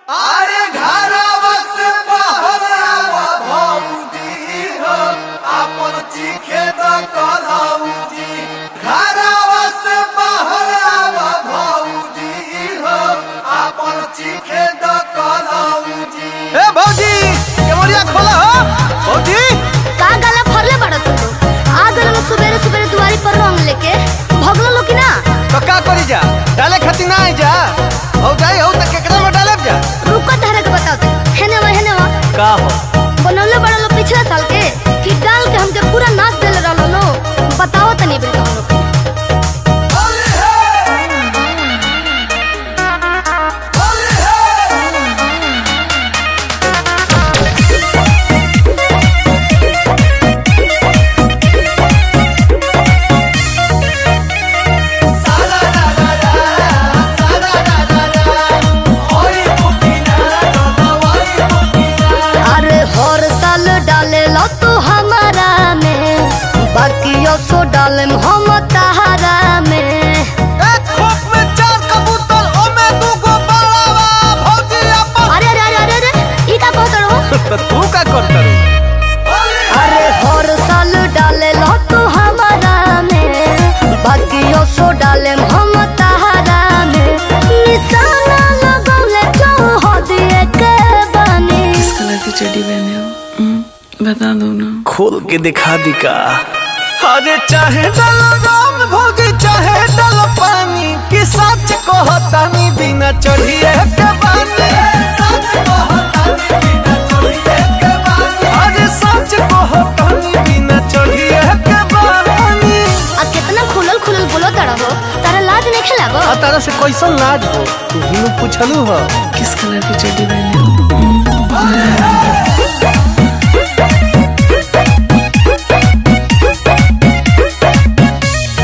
अरे घरवा से बाहर आवा भौजी हो, आपन चीखे द कलौजी। घरवा से बाहर आवा भौजी हो, आपन चीखे द कलौजी। ए भौजी, केवड़िया खोला हो। भौजी, का गला फरले बड़ा तू लोग? आ गइल लोग सुबेरे सुबेरे दुआरी पर रंग लेके भगलो लो कि ना? तो का करी जा, डाले खातिर ना आई जा। हो जाई हो त केकरा में डालब जा? रुको धरे के बताओ ते। हेने वा, हेने वा। का हो? बनौले बड़ा लो पिछला साल के कि डाल के हमके पूरा नाच देले रहलो लो। बताओ तनी बिल हम लोग के। होली है, होली है। सारा रा रा रा, सारा रा रा रा, ओई पुदीना ओई पुदीना। अरे हर साल डाले लो तू हमारा में, बाकी सो डाले हम तहारा में। एक खोप में चार कबूतर, ओमे दू गो बाड़ावा। भौजी अपन अरे अरे अरे अरे अरे, ई का कहत रहो? त तू का करत रू? अरे हर साल डाले लो तू हमारा में, बाकी सो डाले हम तहारा में। निशाना लगौले चौह दिए के बानी। किस कलर की चड्डी पहने हो? बता दो ना। खोल के दिखा दी का? अरे चाहे डालो राम भौजी, चाहे डालो पानी, कि सच कहतानी बिना चढ़िए के बानी। सच कहतानी बिना चोरिए के बानी। अरे सच कहतानी बिना चढ़िए के बानी। आ कितना खुलल खुलल बोलो तारा हो, तारा लाज नहीं खेलागो? आ तारा से कैसन लाज हो? तू ही नु पूछलू हो। किस कलर की चड्डी पहने हो?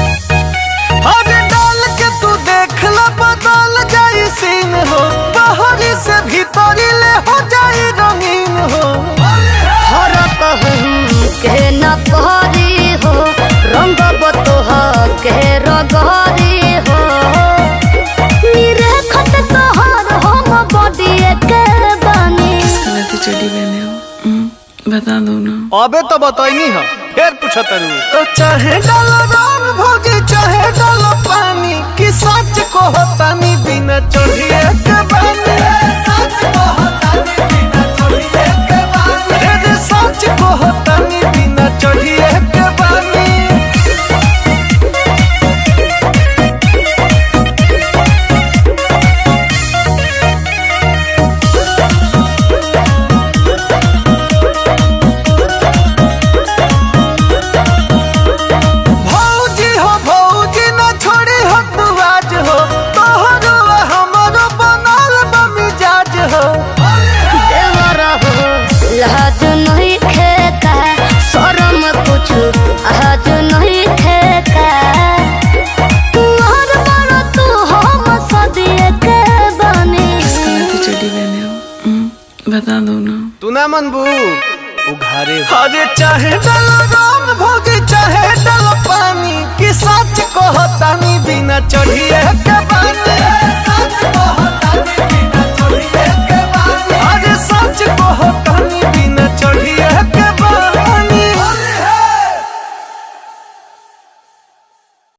अरे डाल के तू देख ला, बदल जाई सीन हो, बाहरी से भीतरी ले हो जाई रंगीन हो। हर कहूँ के न पहरी हो, रंग बतोह के रगरी हो। निरखत तोहर हम बॉडी के बानी। किस कलर की चड्डी पहने हो? बता दो ना। अबे तो बतैनी हो, फिर पूछत रू। तो चाहे डालो राम भौजी, चाहे डालो पानी, कि सच कहतानी बिना चढ़िए के बानी। सच कहतानी बिना चोरिए के बानी। अरे सच कहतानी बिना चढ़िए के बानी। भौजी हो भौजी, ना छोड़ी हो तू आज हो, तोहरो आ हमरो बनल बा मिजाज हो। देवर हो लाज नहीं खेता, शरम कुछ आज नहीं खेता। तुहर बड़ तू हम सदिए के बानी। किस कलर की चड्डी पहने हो? बता दो ना। तू ना मनबू उघारे। अरे चाहे डालो राम भौजी, चाहे डालो पानी, कि सच कहतानी बिना चढ़िए के